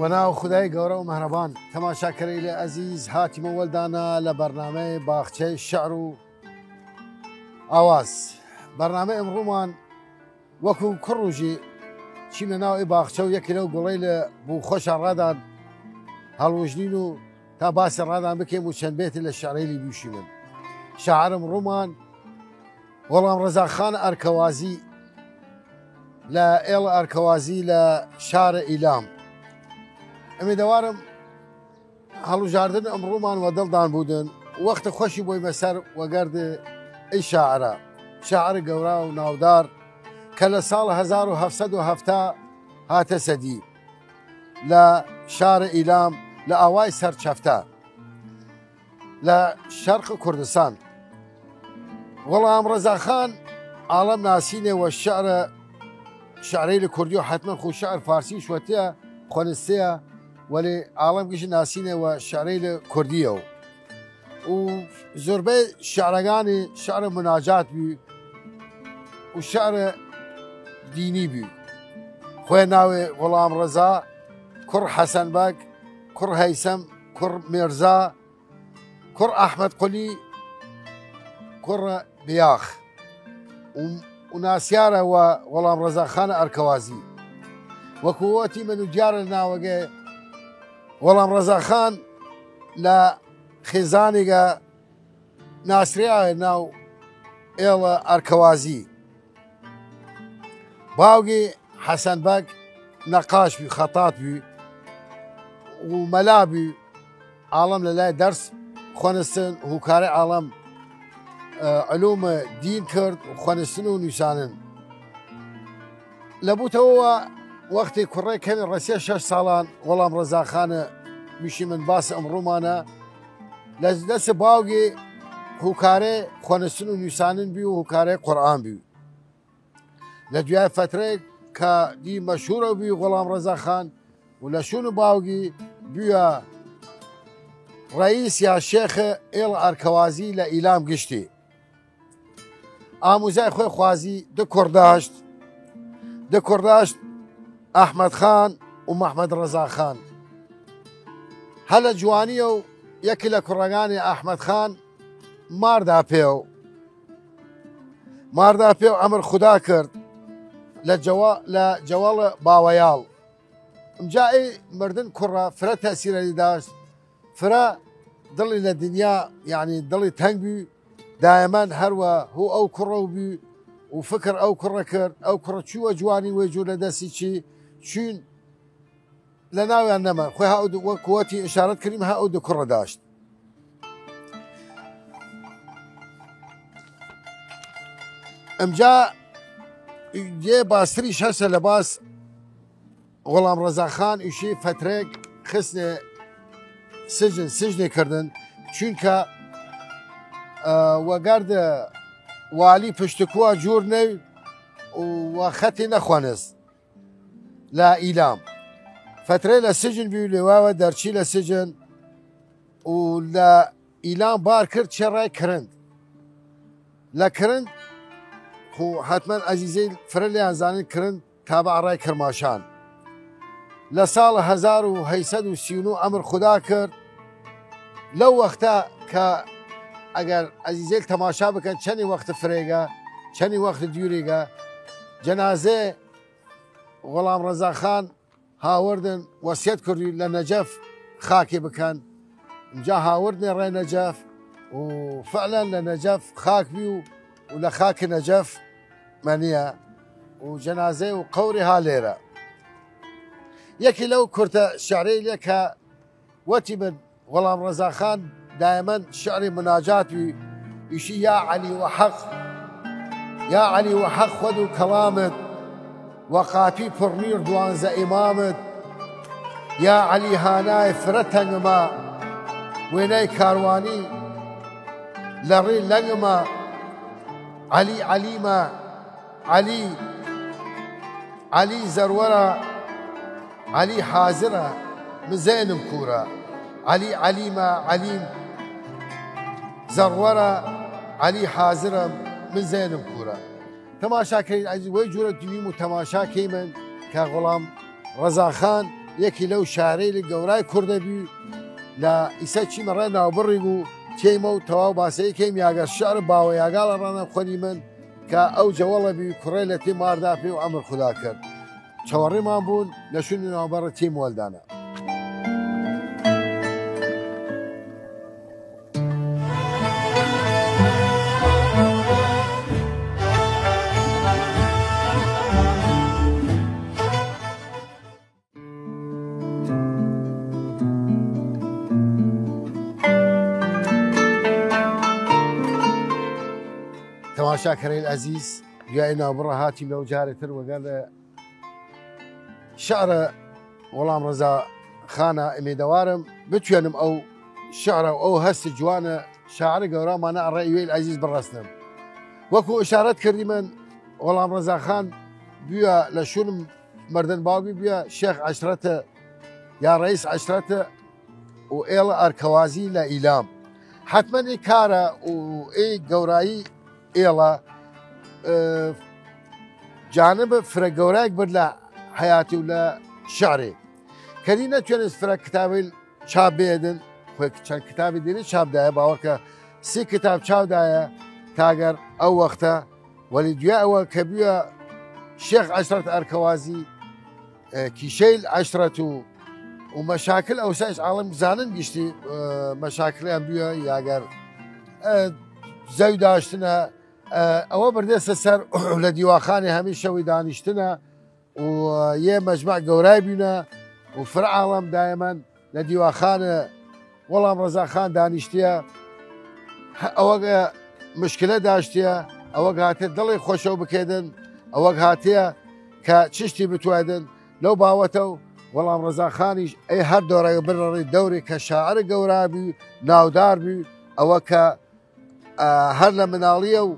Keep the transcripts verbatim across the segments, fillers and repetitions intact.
بە ناو خودای گەورە و مەهرەبان. تەماشاکەرەیل ئەزیز، هاتیمە وەلدانە لە بەرنامەی باخچەی شعر و ئاواز. بەرنامەی ئمڕوومان وەکو کڕ و ژی چیمە ناو ئی باخچە و یەکی لەو گوڵەیلە بوو خوەشە ڕادان هەڵوژنین و تا باسێ ڕادان بکەیم و چەن بێتی لە شعرەیلی بووشیمن. شاعر ئمڕوومان غوڵام ڕەزاخان ئەرکەوازی لە ئێڵ ئەرکەوازی لە شارە ئیلام. ئەمێ دەوارم هەڵوژاردن ئمڕوومان وە دڵدان بوودن، وەختە خوەشی بۆیمە سەر وەگەرد ئی شاعرە، شاعر گەورا و ناودار کە لە ساڵ هەزار و هەفت سەد و هەفتا هاتە سەدی لە شارە ئیلام لە ئاوای سەرچەفتە لە شەرق کوردستان. غوڵام ڕەزاخان عاڵەم ناسینێ وە شعرە، شعرەیل کوردی و حەتمەن خو شعر فارسیش وەتیە خوەنستیە، وەلێ عاڵەم گشت ناسینێ وە شعرەیل کوردیە و، و زۆربەی شعرەگانی شعر مناجات بی و شعر دینی بی. خوێ ناوێ غوڵام ڕەزا، کوڕ حەسەن بەگ، کوڕ هەیسەم، کوڕ مێرزا، کوڕ ئەحمەد قولی، کوڕ بیاخ و، و ناسیارە وە غوڵام ڕەزاخان ئەرکەوازی. وەکو وەتی من و دیارە ناوەگە غوڵام ڕەزاخان لە خێزانێگە ناسریاێ ناو ئێڵە ئەرکەوازی. باوگی حەسەن بەگ نەقاش بی، خەتات بی و مەلا بی، عاڵەم لە لای دەرس خوەنستن، هووکارەی عاڵەم، ئە، علوم دین کرد، خوەنستن و نووسانن. لە بوتەوە وەختی کوڕێ کەمی ڕەسیە شەش ساڵان، غوڵام ڕەزاخانە میشی من باس ئمڕوومانە، لە دەس باوگی هووکارەی خوەنستن و نووسانن بی و هووکارەی قورئان بی. لە دویای فەترەیگ کە دی مەشهوورە بی غوڵام ڕەزاخان و لە شوون باوگی بویە ڕەییس یا شێخ ئێڵ ئەرکەوازی لە ئیلام گشتی. ئاموزای خوێ خوازی دە کوڕ داشت، دە کوڕ داشت، ئەحمەد خان و مەحمەد ڕەزا خان. هە لە جوانیە و یەکی لە کوڕەگانی ئەحمەد خان ماردا پێ و ماردا پێ و ئەمر خودا کرد لە جەوە-، لە جەوەڵ باوەیاڵ. ئمجا ئەی مردن کوڕە فرە تەسیرەلی داشت، فرە دڵی لە دنیا، یعنی دڵی تەنگ بی، دایەمان هەروە هو ئەو کوڕە و بی و فکر ئەو کوڕە کرد، ئەو کوڕە چووە جوانی وەی جوور لە دەستی چی، چوین لە ناویان نەما. خوێ ها ئەو دو-، وەک وەتی ئشارەت کردیم، ها ئەو دو کوڕە داشت. ئمجا یێ باستریش هەسە لە باس غوڵام ڕەزا خان ئیشی فەترێگ خستێ سجن، سجنێ کردن، چونکە، ئە، وەگەرد والی پشتکوە جوور نەی و وە خەتی نەخوەنست لە ئیلام. فەترەی لە سجن بی و لێواوە دەرچی لە سجن و لە ئیلام بار کرد چێ ڕای کرند. لە کرند خو حەتمەن ئەزیزەیل فرە لێیان زانن کرند تابع ڕای کرماشان. لە ساڵ هەزار و هەشت سەد و سی و نۆ ئەمر خودا کرد. لەو وەختە کە ئەگەر ئەزیزەیل تەماشا بکەن چەنی وەخت فرەیگە، چەنی وەخت دویریگە، جەنازەی غوڵام ڕەزا خان هاوردن وەسیەت کردی لە نەجەف خاکی بکەن. ئمجا هاوردنێ ڕێ نەجەف و فعلا لە نەجەف خاک بی و، و لە خاک نەجەف مەنیە و جەنازەی و قەوری ها لێرە. یەکی لەو کورتە شعرەیلە کە وەتی من غوڵام ڕەزا خان دایەمەن شعری مناجات بی، ئیشی: یا عەلی وە حەق، یا عەلی وە حەق خوەد و کەڵامت، وە قاپی پڕنیر دوانزە ئیمامت، یا عەلی هانای فرە تەنگمە، وێنای کاروانی لە ڕی لەنگمە، عەلی عەلیمە، عەلی، عەلی زەروەرە، عەلی حازرە، من زەێنم کورە. عەلی عەلیمە، عەلیم زەڕوەرە، عەلی حازرە، من زەێنم کورە. تەماشاکەرین ئەزیز، وەی جوورە دویم و تەماشا کەیمن کە غوڵام ڕەزا خان یەکی لەو شاعرەیل گەورای کوردە بوی. لە ئیسە چیمە ڕێ ناوبڕیگ و تیەیمە و تەواو باسەی کەیم، یاگەر شعر باوە یاگاڵە ڕانە خوەنیمن کە ئەو جەوەڵە بوی کوڕەی لە تی مار داپێ و ئەمر خودا کرد. چەوەڕیمان بوون لە شوون ناوبەڕ تیم وەلدانە. تەماشاکەرەیل ئەزیز، دویای ناوبڕە هاتیم لەو جارێتر وەگەردە شعرە غوڵام ڕەزا خانە. ئمیدەوارم بتوێنم ئەو شعرە و ئەو هەست جوانە شاعر گەورامانە ئەڕێ ئیوەیل ئەزیز بڕەسنم. وەکو ئشارەت کردیمن، غوڵام ڕەزا خان بویە لە شوون مردن باوگی بویە شێخ عەشرەتە یا ڕەیس عەشرەتە و ئێڵە ئەرکەوازی لە ئیلام. حەتمەن ئی کارە و ئی گەورایی ئێڵە، ئە، جانب فرە گەورایگ برد لە حەیاتی و لە شعرێ. کەدی نەتوێنست فرە کتابەیل چاپ بێدن، خوێ چەن کتابی دیری چاپ دایە، باوەڕ کە سی کتاب چاپ دایە تاگەر ئەو وەختە. وەلی دویا ئەوە کە بویە شێخ عەشرەت ئەرکەوازی، ئە، کیشەیل عەشرەت و، و مەشاکل ئەوسایش عاڵم زانن گشتی، ئە، مەشاکلیان بویە یاگەر، ئە، زەوی داشتنە، ئە، ئەوە بردێسە سەر لە دیواخانێ هەمیشە وی دانیشتنە و یە مەجمع گەورای بینە و فرە عاڵم دایەمەن لە دیواخانە غوڵام ڕەزا خان دانیشتیە. ئەوەگە مشکلە داشتیە، ئەوەگ هاتێ دڵی خوەشەو بکێدن، ئەوەگ هاتیە کە چشتی بتوایدن لەو باوەتە و غوڵام ڕەزا خانیش ئەی هەر دۆڕەگە برڕی دەوری کە شاعر گەورا بی، ناودار بی، ئەوە کە ئە، هەر لە مناڵیە و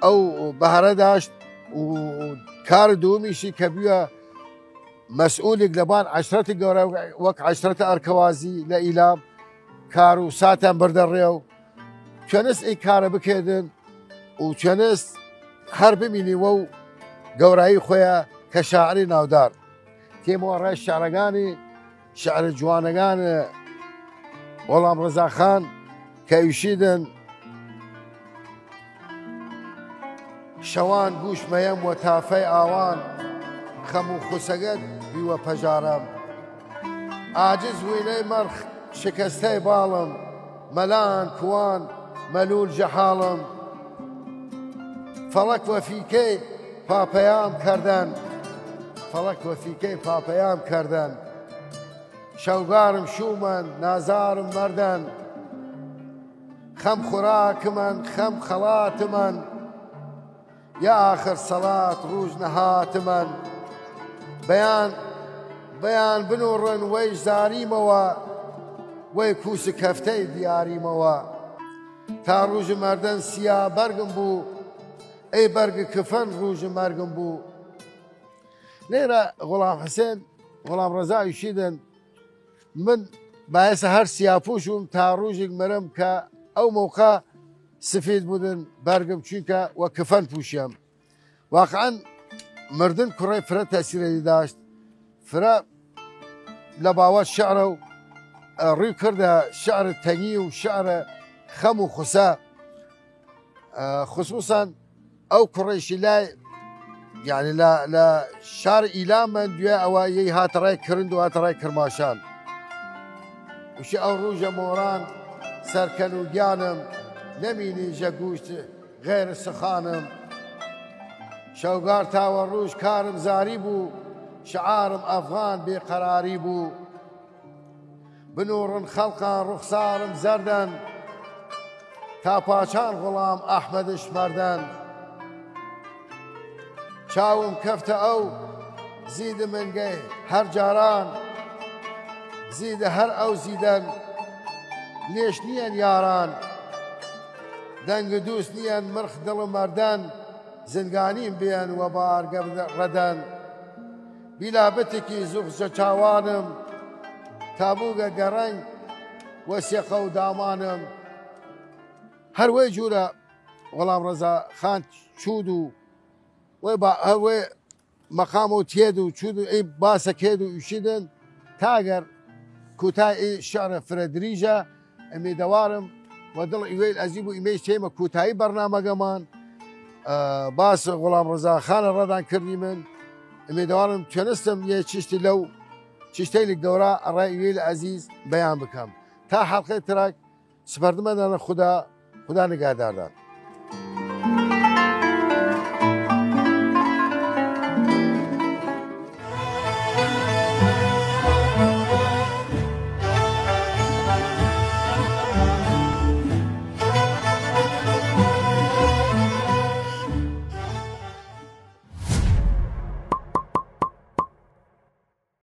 ئەو بەهەرە داشت و کار دوومیشی کە بویە مەسئولیگ لەبان عەشرەتی گەورە وەک عەشرەت ئەرکەوازی لە ئیلام کار و ساتیان بردە ڕێ و توێنست ئی کارە بکێدن و توێنست هەر بمینی وەو گەورایی خوەیە کە شاعری ناودار. تێمەوە ڕێ شعرەگانی، شعر جوانەگان غوڵام ڕەزا خان کە ئیشیدن: شەوان گووش مەیەم وە تافەی ئاوان، خەم و خوسەگەت بیوە پەژارەم. ئاجز وینەی مەرخ شکەستەی باڵم، مەلان کوان مەلول جەحاڵم. فەڵەک وەفیکەی پاپەیام کەردەن، فەڵەک وەفیکەی پاپەیام کەردەن. شەوگارم شوومەن، نازارم مەردەن. خەم خوراکمەن، خەم خەڵاتمەن. یا ئاخر سەڵات ڕووژ نەهاتمەن. بەیان، بەیان بنوڕن وەیش زاریمەوە، وەی کووس کەفتەی دیاریمەوە. تا ڕووژ مەردەن سیا بەرگم بوو، ئەی بەرگ کفەن ڕووژ مەرگم بوو. لێرە غوڵام حسێن، غوڵام ڕەزا ئیشیدن، من بایەسە هەر سیاپووش بووم تا ڕووژیگ مرم کە ئەو مەوقە سفید بوودن بەرگم، چوینکە وە کفەن پووشیەم. واقعەن مردن کوڕەی فرە تەسیرەی داشت، فرە لە باوەت شعرە و، ئە، ڕوی کردە شعر تەنگی و شعر خەم و خوسە. ئە، خصوصاً ئەو کوڕەیشی لای، یعنی لە، لە شار ئیلام من دوێ ئەوە یەی هاتە ڕای کرند و هاتە ڕای کرماشان. وشی ئەو ڕوژە مۆران سەرکەن و گیانم، نەمینی ژە گوشت غێر سخانم. شەوگار تاوە ڕوژ کارم زاری بوو، شعارم ئەفغان بێقەراری بوو. بنوڕن خەڵقان ڕوخسارم زەردەن، تا پاچان غوڵام ئەحمەدش مەردەن. چاوم کەفتە ئەو زیدە منگەی هەر جاران، زیدە هەر ئەو زیدەن لێش نیەن یاران. دەنگ دووس نیەن مرخ دڵ مەردەن، زنگانیم بێن وە بارگە ڕەدەن. بیلا بتکی زوخ جە چاوانم، تا بووگە گەڕەنگ وە سێقە و دامانم. هەر وەی جوورە غوڵام ڕەزا خان چوود و وەی با-، هەر وەی مەقام و تێد و چوود و ئەی باسە کێد و ئوشیدن تا ئەگەر کوتای ئی شعرە فرە دریژە، ئمیدەوارم و دڵ ئیوەیل ئەزی بوو ئیمەیش چێمە کوتایی بەرنامەگەمان. ئە، باس غوڵام ڕزا خانە ڕەدان کردیمن. ئمیدەوارم توێنستم یە چشتی لەو چشتەیلیگ دەورا ئەڕای ئیوەیل ئەزیز بەیان بکەم. تا حەڵقەی ترەک سپەردمەدانە خودا، خودا نگهداردان.